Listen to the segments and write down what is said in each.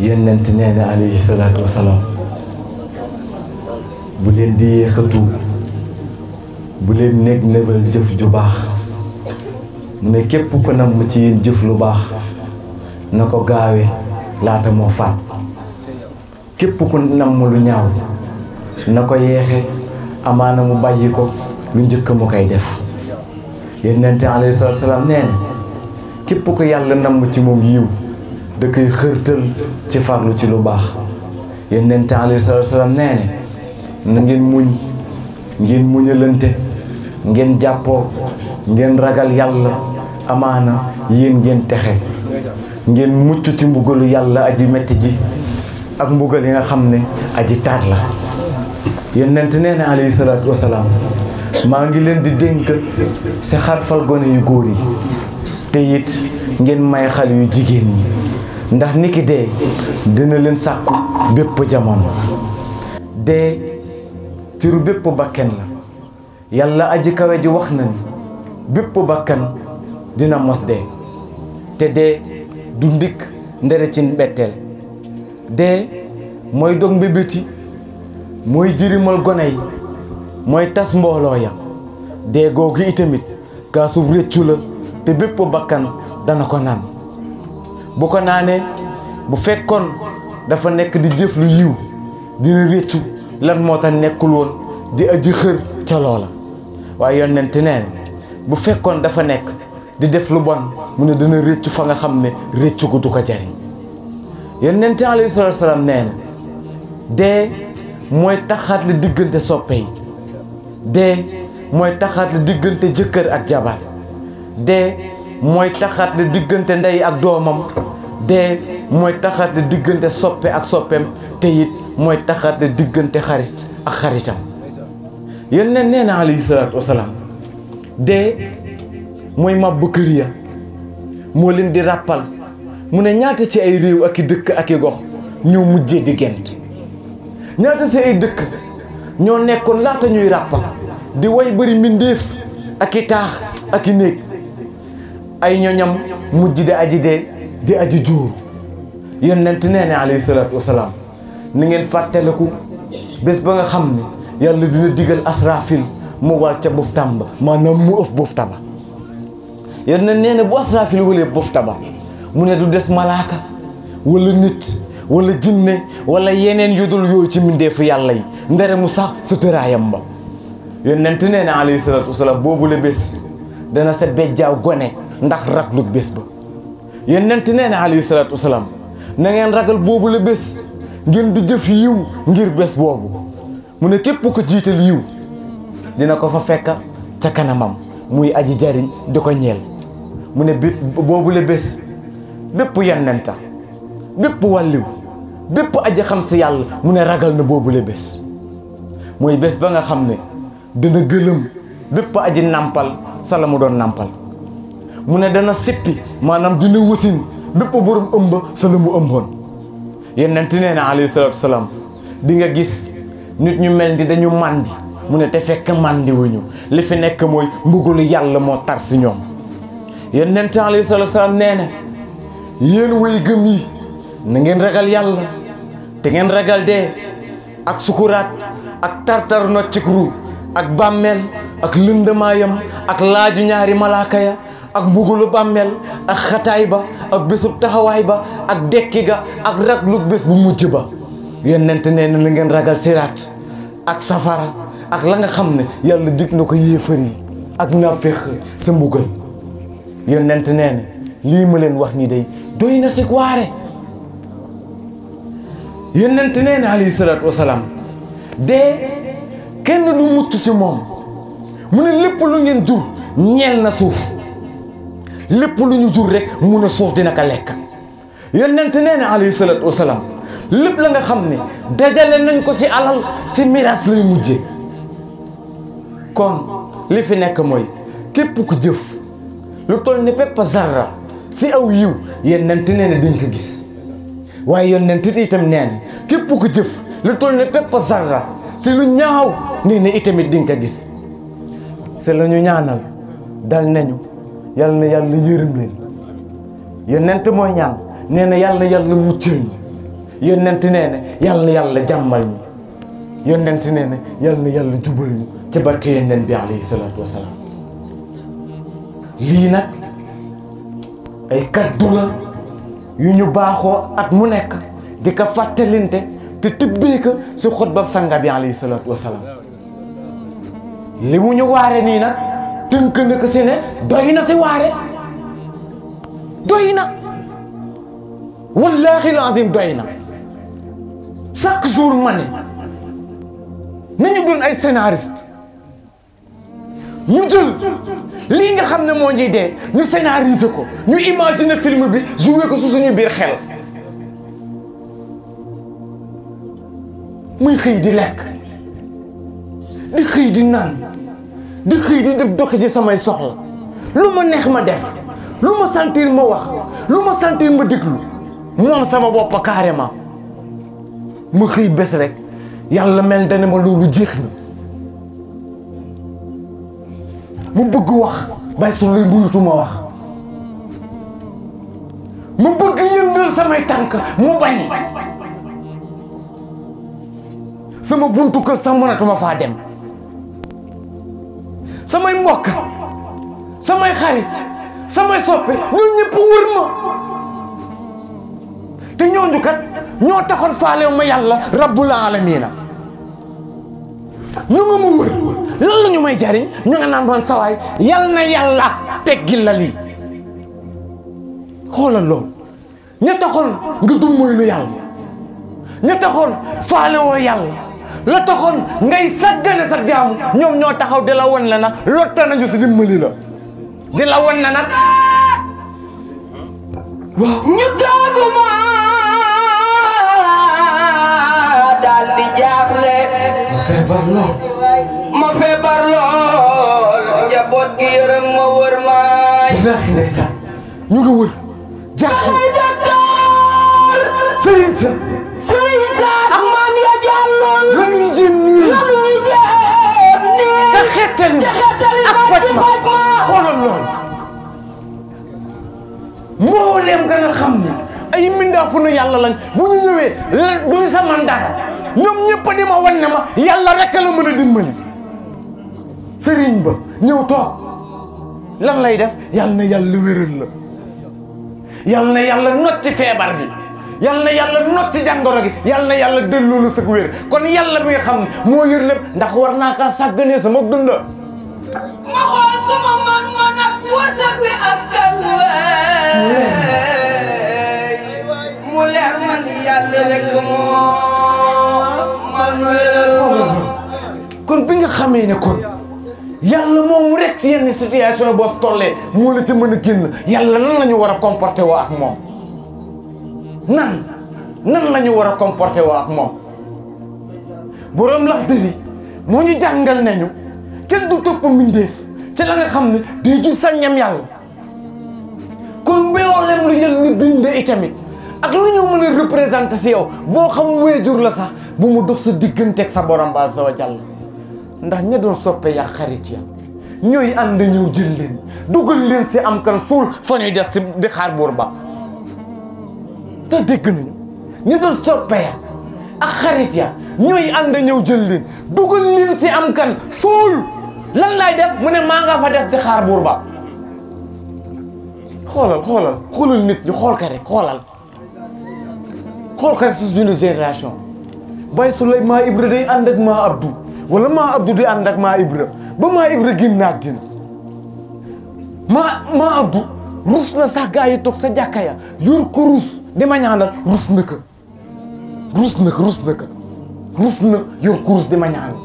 yonent nee na alayhi salaatu wasalaam bu leen di yéexatu bu leen nekk nëbal jëf ju baax mu ne képp ko namm ci yéen jëf lu baax na ko gaawe laata moo faat képp ku namm lu ñaaw na ko yeexe amaana mu bàyyi ko lu njëkk mu koy def yonent alayhi salaatu wasalaam nee na képp ko yàlla namm ci moom yiw da koy xërtal ci farlu ci lu baax yonent alayhi salaatu wasalaam nee na ngeen muñ ngeen muñalante ngeen jàppoo ngeen ragal yàlla amaana yéen ngeen texe ngeen mucc ci mbugalu yàlla aji metti ji ak mbugal yi nga xam ne aji taat la yonent nee na alayhi salaatu wasalaam maa ngi leen di dénk si xarfal gone yu góor yi te it ngeen may xale yu jigéen ñi ndax niki dee dina leen sàkku bépp jamono dee ciru bépp bakken la yàlla aji kawe ji wax na ni bépp bakkan dina mos dee te dee du ndikk ndere ci mbetteel dee mooy dog mbébéti mooy jirimal gone yi mooy tas mbooloo ya dee googu itamit kaasub réccu la te bépp bakkan dana ko naan bu ko naanee bu fekkoon dafa nekk di jëf lu yiw dina réccu lan moo tax nekkul woon di aji xër ca loola waaye yonent nee na bu fekkoon dafa nekk di def lu bon mu ne dana réccu fa nga xam ne réccu ko du ko jariñ yonent alayhi salaatu wa salaam nee na dee mooy taxaat la diggante soppe yi dee mooy taxaat la diggante jëkkër ak jabar dee mooy taxaat la diggante ndey ak doomam dee mooy taxaat la diggante soppe ak soppeem te it mooy taxaat la diggante xarit ak xaritam yonent nee na alayhi salaatu wasalaam dee mooy màbb kër ya moo leen di ràppal mu ne ñaata ci ay réew ak i dëkk ak i gox ñoo mujjee di gent ñaata ci ay dëkk ñoo nekkoon laata ñuy ràppal di way bëri mbindéef ak i taax ak i néeg ay ñoñam mujj di aji dee di aji juur yonent nee na alayhi salaatu wasalaam ni ngeen fàttaliku bés ba nga xam ne yàlla dina digal asrafil mu wal ca buftam ba maanaam mu ëf bufta ba yonent nee na bu asrafil walee bufta ba mu ne du des malaaka wala nit wala jinne wala yeneen yu dul yooyu ci mbindeefu yàlla yi ndere mu sax sa tëraayam ba yonent nee na alayhi salaatu wasalaam boobu la bés dana sa bejjaaw gone ndax raglu bés ba yonent nee na alayhi salaatu wasalaam na ngeen ragal boobu la bés ngeen di jëf yiw ngir bés boobu mu ne képp ko jiital yiw dina ko fa fekk ca kanamam muy aji jariñ di ko ñeel mu ne boobu la bés bépp yonenta bépp wàlliw bépp aji xam si yàlla mu ne ragal na boobu la bés mooy bés ba nga xam ne dana gëlëm bépp aji nàmpal sa la mu doon nàmpal mu ne dana sippi maanaam dina wasin bépp borom ëmb sa la mu ëmboon yonent nee na alayhi salaatu wasalaam di nga gis nit ñu mel ni dañu màndi mu ne te fekk màndi wuñu li fi nekk mooy mbugalu yàlla moo tar si ñoom yonent alayhi salaatu wasalaam nee na yéen way gëm yi na ngeen ragal yàlla te ngeen ragal dee ak sukuraat ak tartar noccik ru ak bàmmeel ak lëndamaayam ak laaju ñaari malaaka ya ak mbugalu bàmmeel ak xataay ba ak bésub taxawaay ba ak dekki ga ak raglug bés bu mujj ba yonent nee na la ngeen ragal siraat ak safara ak la nga xam ne yàlla dig na ko yéefar yi ak naafeq sa mbugal yonent nee na lii ma leen wax ni day doy na si waare yonent nee na alayhi salaatu wasalaam dee kenn du mucc ci moom mu ne lépp lu ngeen jur ñeel na suuf lépp lu ñu jur rek mun a suuf dina ko lekk yonent nee na alayhi salaatu wasalaam lépp la nga xam ne dajale nañ ko ci alal ci miraas lay mujjee kon li fi nekk mooy képp ku jëf lu toll ni pepp zarra ci aw yiw yonent nee na dañ ko gis waaye yonent itam nee na képp ku jëf lu toll ni pepp zarra ci lu ñaaw nee na itamit di nga ko gis c'est la ñu ñaanal dal nañu yal na yàlla yërëm leen yonent mooy ñaan nee na yàlla na yàlla muccal yonent nee na yàlla na yàlla jàmmal ñu yonent nee na yàlla na yàlla jubal ñu ci barke yonent bi alayhi salaatu wasalaam lii nag ay kaddu la yu ñu baaxoo at mu nekk di ko fàttalinte te tibbee ko si xutba sanga bi alayhi salaatu wasalaam li mu ñu waare nii nag tënk na ko si ne doy na si waare doy na wallaahi lazim doy na chaque jour ma ne nañu doon ay scénariste ñu jël lii nga xam ne moo ñuy dee ñu scénariser ko ñu imaginer film bi jouer ko su suñu biir xel muy xëy di lekk di xëy di naan di xëy di dem doxi ji samay soxla lu ma neex ma def lu ma sentir ma wax lu ma sentir ma déglu moom sama bopp carrément ma xëy bés rek yàlla mel dana ma loolu jeex na mu bëgg wax bay su lay mënutuma wax mu bëgg yëngal samay tànk mu bañ sama buntu kër sax mënatuma faa dem samay mbokk samay xarit samay soppe ñun ñëpp wër ma te ñooñu kat ñoo taxoon faalew ma yàlla rabbul alamina ñu nga ma wër lan la ñu may jariñ ñu nga naan man sawaay yal na yàlla teggil la lii xoolal loolu ña taxoon nga dummoy lu yàlla ña taxoon faalewoo yàlla la taxoon ngay saggane sa jaamu ñoom ñoo taxaw di la won la nag lotta nañu si dimbali la di la won na nag waaw ñu dooguma daal di jaaxle ma feebar lool njaboot gi yërëm ma wër maay billaahi ndeysaan ñu ngi wër jaaxle docteur sëriñ sa ak maam ya jàllul lanuy jéem nii ka xettali ak faj ma xoolal lool mbooleem ga nga xam ni ay mbindaafu nu yàlla lañ bu ñu ñëwee la duñ sa man dara ñoom ñëpp di ma wan ne ma yàlla rek la mën a dimbali sëriñ ba ñëw toog lan lay def yàlla na yàlla wéral la yàlla na yàlla notti feebar bi yàlla na yàlla notti jàngoro gi yàlla na yàlla delloo la sëg wér kon yàlla mi nga xam ne moo yër lépp ndax war naa kaa sàgganee sama dund ma xool sama man ak wërsëg wi askan mu leer man yàlla rek moo man wéral kon bi nga xamee ne kon yàlla moom rek ci yenn situation boo tollee moo la ca mën a génn yàlla nan la ñu war a comporter woo ak moom nan la ñu war a comporter woo ak moom boroom Laxdari moo ñu jàngal nañu kenn du topp mbindeef ci la nga xam ne day jur saññam yàlla kon mboolem lu yël ni binde itamit ak lu ñu mën a représenter si yow boo xam wéejur la sax bu mu dox sa digganteeg sa borom ba sa wa jàll ndax ña doon soppe yaa xarit ya ñooy ànd ñëw jël leen dugal leen si am kan suul fa ñuy des si di xaar buur ba te dégg nañu ña doon soppe ya ak xarit ya ñooy ànd ñëw jël leen dugal leen si am kan suul lan lay def mu ne maa nga fa des di xaar buur ba xoolal nit ñi xool ka rek xool ka rek su suñu génération Baye Souley maa Ibra day ànd ak maa Abdou wala maa Abdou di ànd ak maa Ibra ba maa Ibra génn àddina maa Abdou rus na sax gaa yi toog sa jàkka ya yor ko rus di ma ñaanal rus na yor ko rus di ma ñaanal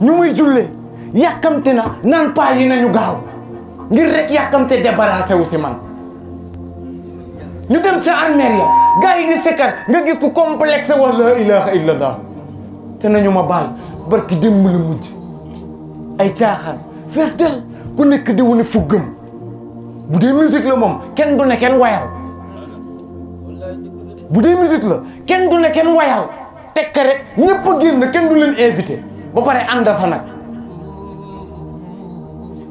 ñu muy jullee yàkkamte na naan paa yi nañu gaaw ngir rek yàkkamte débarrassé wu si man ñu dem sa armeer ya gaa yi di sekkar nga gis ku complexe wax la ilaha illallah te nañu ma baal barki démb la mujj ay caaxaan fees del ku nekk di wane fuggam bu dee musique la moom kenn du ne kenn wayal bu dee musique la kenn du ne kenn wayal tekk rek ñëpp a génn kenn du leen invité ba pare ànd sa nag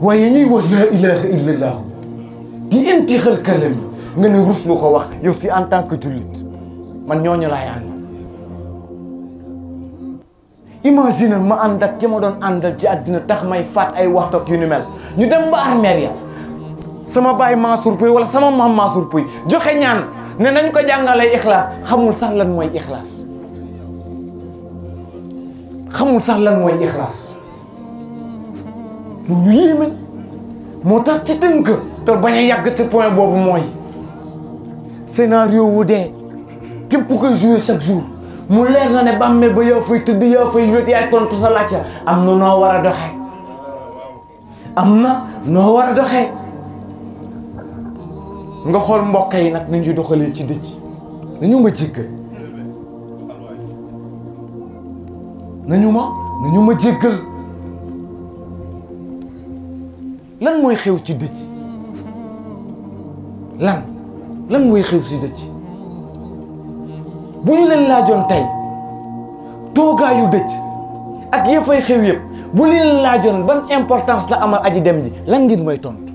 waaye ñuy wax laa ilaha illallah di intixal kalam nga ne rus nga ko wax yow si en tant que jullit man ñooñu laay ànd. imagine ma ànd ak ki ma doon àndal ci àddina tax may faat ay waxtu ak yu ni mel ñu dem ba armeer ya sama baay Mansour Pouye wala sama maam Mansour Pouye joxe ñaan ne nañ ko jàngalee ixlaas xamul sax lan mooy ixlaas xamul sax lan mooy ixlaas loolu yéeme moo tax ci tënk te bañ a yàgg ci point boobu mooy scénario wu dee képp ku koy jouer chaque jour mu leer na ne bàmmeel ba yaa fay tëdd yaa fay wét yaay tontu sa laaj am na noo war a doxee am na noo war a doxee nga xool mbokk yi nag nañuy doxalee ci dëj nañu ma jéggal nañu ma jéggal lan mooy xew ci dëj lan mooy xew ci dëj bu ñu leen laajoon tey toogaayu dëj ak ya fay xew yëpp bu leen laajoon ban importance la amal aji dem ji lan ngeen mooy tontu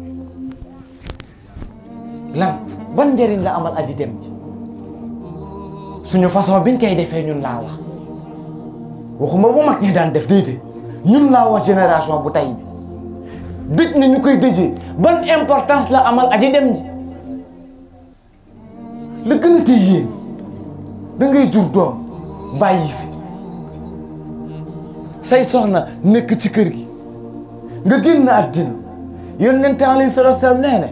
lan ban njëriñ la amal aji dem ji suñu façon biñ koy defee ñun laa wax waxuma bu mag ñi daan def déedéet ñun laa wax génération bu tey bi dëj na ñu koy dëjee ban importance la amal aji dem ji la gën a tey yéen da ngay jur doom bàyyi fi say soxna nekk ci kër gi nga génn àddina yonent alayhi salaatu salaam nee na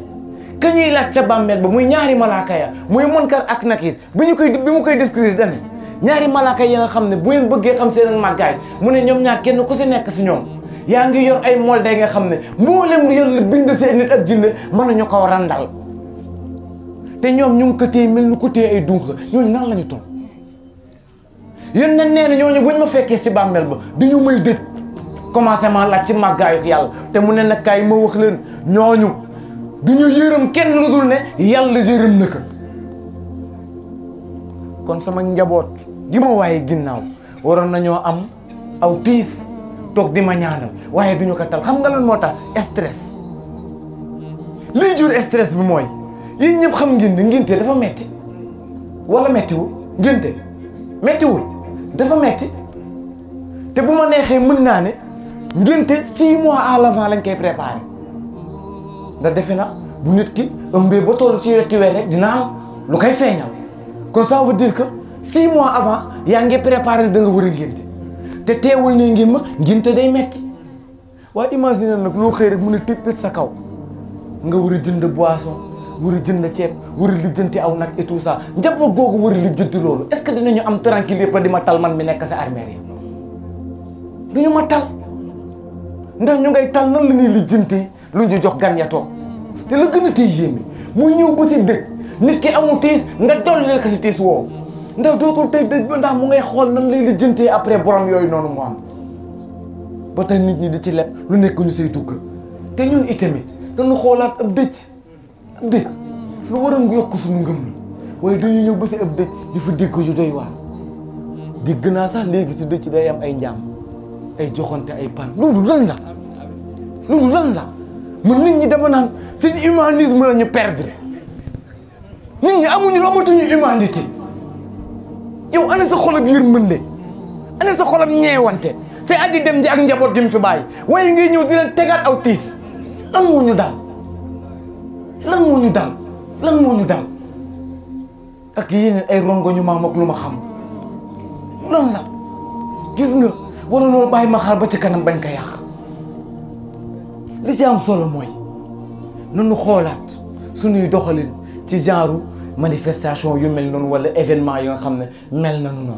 ka ñuy laaj ca bàmmeel ba muy ñaari malaaka ya muy Munkar ak Nakiir bi mu koy décrire dane ñaari malaaka ya nga xam ne bu ngeen bëggee xam seen ak màggaay mu ne ñoom ñaar kenn ku si nekk si ñoom yaa ngi yor ay molde nga xam ne mboolem lu yàlla bind seen nit ak jinne mën nañu ko randal te ñoom ñu ngi ko téye mel ni ko téye ay dunq ñooñu nan la ñu toll yéen na nee na ñooñu buñ ma fekkee si bàmmeel ba du ñu may dëj commencement laaj ci màggaayu yàlla te mu ne nag kaay ma wax leen ñooñu du ñu yërëm kenn lu dul ne yàlla yërëm na ko kon sama njaboot gi ma waaye ginnaaw waroon nañoo am aw tiis toog di ma ñaanal waaye duñu ko tal xam nga lan moo tax stress lii jur stress bi mooy yéen ñëpp xam ngeen ne ngénte dafa metti wala mettiwul ngénte mettiwul dafa metti te bu ma neexee mën naa ne ngénte 6 mois à l'avant lañ koy préparé nga defe na bu nit ki ëmbee ba tollu ci wetti weer rek dina am lu koy feeñal kon ça veut dire que 6 mois avant yaa ngi préparé da nga war a ngénte te teewul ne ngeen ma ngénte day metti waaye imagine nag loo xëy rek mun a tippit sa kaw nga war a jënd boisson war a jënd ceeb war a lijjanti aw nag et tout ça njaboot googu war a lijjanti loolu est-ce que dinañu am tranquille ba di ma tal man mi nekk sa armée yi duñu ma tal ndax ñu ngay tal nan la ñuy lijjanti lu ñu jox gan ya toog te la gën a tey yéeme muy ñëw ba si dëj nit ki amul tiis nga dolleel ko si tiis woowu ndax dootul tey dëj ba ndax mu ngay xool nan lay lijjantee après borom yooyu noonu mu am ba tax nit ñi di ci leb lu nekk ñu say dugg te ñun itamit dañu xoolaat ab dëj lu war a yokk suñu ngëm la waaye dañu ñëw ba si ab dëj di fa dégg yu doy waar dégg naa sax léegi si dëj day am ay njaam ay joxante ay pan loolu lan la man nit ñi dama naan seen humanisme la ñu perdre nit ñi amatuñu humanité yow ana sa xolab yërmande ana sa xolab ñeewante te aji dem ji ak njaboot gi mu fi bàyyi waaye ngay ñëw di leen tegaat aw tiis lan moo ñu dal ak yeneen ay rongo ñu maam ak lu ma xam lan la gis nga wala loolu bàyyi ma xaar ba ci kanam bañ ko yàq li ci am solo mooy nanu xoolaat suñuy doxalin ci genre manifestation yu mel noonu wala événement yoo nga xam ne mel na noonu